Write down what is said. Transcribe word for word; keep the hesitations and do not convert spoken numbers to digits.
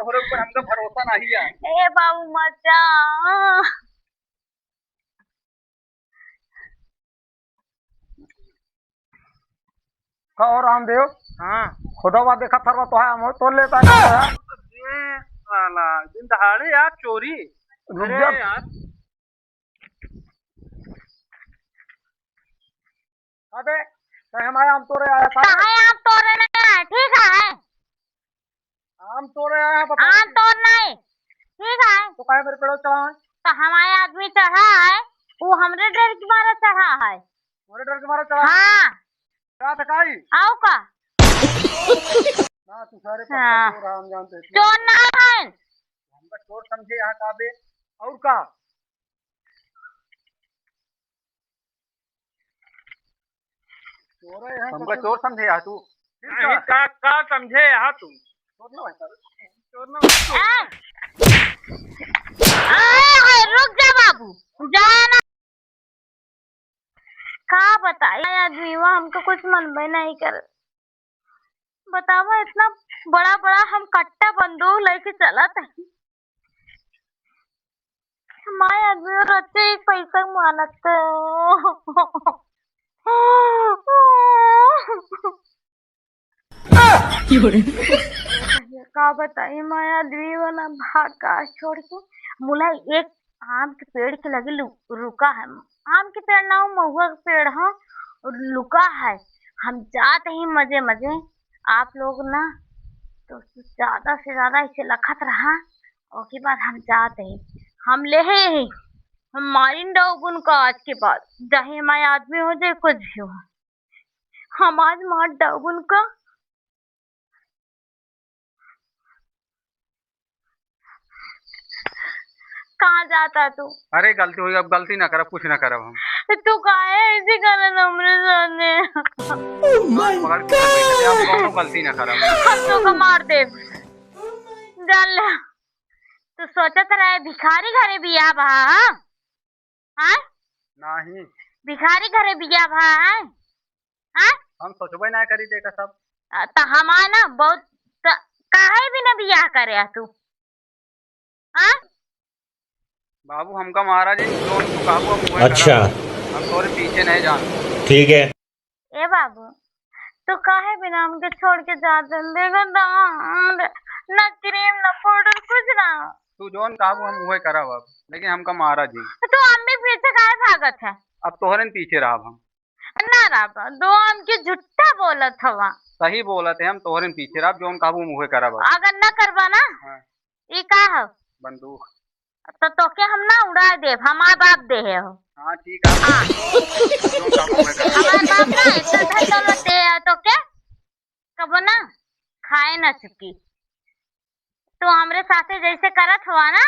तोहरे ऊपर हमका भरोसा नहीं है। ए बाबू, मत जा। का हो रामदेव? हाँ। खुदवा देखा थरवा तो है, हम तो लेता है। ए, साला, दिन दहाड़े यार चोरी। रुक अरे जा। यार। अबे, कहे हमारे आम तोड़े आया था। कहे आम तोड़े नहीं आए, ठीक है। आम तोड़े आया है, बता। आम तोड़ नहीं, ठीक है। तो कहे मेरे पेड़ों चढ़ा है? तो हमारे आदमी चढ़ा है, वो हमरे डर के मारे चढ़ा है। हमरे डर के मारे चढ़ा है? हाँ। क्या था काई? आओ का? ना, तू सारे पक्का हाँ। चोर है, हम जानते हैं। चोर ना है। हमका चोर समझे यहाँ का बे? और का? चोर है यहाँ हमका का? चोर समझे यहाँ तू? नहीं, का, का समझे यहाँ तू? चोर ना है सर। चोर ना है। ए! ए, रुक जा बाबू, जा ना। का बताई आदमी, वो हमको कुछ मनबे नहीं कर। बतावा, इतना बड़ा बड़ा हम कट्टा बंदूक लेके चलत है। हमारे आदमी और अच्छे एक पैसा मानत। का बताई, माया आदमी वाला भाग का छोड़ के मुला एक आम के पेड़ के लगे लु-, रुका है। आम के पेड़ ना हो, महुआ के पेड़ हो, लुका है। हम जात ही मजे मजे, आप लोग ना तो ज्यादा से ज्यादा इसे लखत रहा, ओके बाद हम जात ही, हम ले ही, हम मारिन डौगुन का आज के बाद, चाहे हमारे आदमी हो जाए कुछ भी हो। हम आज मार डाउन का। कहाँ जाता तू? अरे गलती हुई, अब गलती ना करब, कुछ ना करब हम। तू काहे ऐसे करत हमरे साथे? Oh my पकड़ के बैठे, अब God! कौनो गलती ना करब। हम तो का मार देब। जान ले। तू सोचत रहे भिखारी घरे बियाह बा, हाँ? हाँ? नहीं। भिखारी घरे बियाह भा है? हाँ? हम सोचबे ना करी देखा सब। अ, त हमार ना बहुत क-, काहे बिना बियाह करे आ तू? हाँ? बाबू, हमका मारा जी, जौन तू कहबू हम उहे अच्छा। करब। हम तोरे पीछे नहीं जान। ठीक है। ए बाबू, तू काहे बिना हमके छोड़ के जात हन? देखो तो, ना क्रीम, ना पाउडर, कुछ ना। तू जौन कहबू हम उहे करब अब, लेकिन हमका मारा जी। तो हम भी पीछे काहे भागत है? अब तोहरे न पीछे रहब हम। ना रहब, दो हमके झूठा बोलत हवा। सही बोलत है, हम तोहरे न पीछे रहब, जौन कहबू हम उहे करब अब। अगर ना करबा ना, हाँ। ई का हो? बंदूक। तो तोके हम ना उड़ा देब, हमार बाप देहे हो। हाँ, ठीक है। हाँ। जो काम होगा। हमार बाप ना इतना धन दौलत देहे हो तोके, कबो ना खाए ना चुकी। तू हमरे साथे जैसे करत हुआ ना,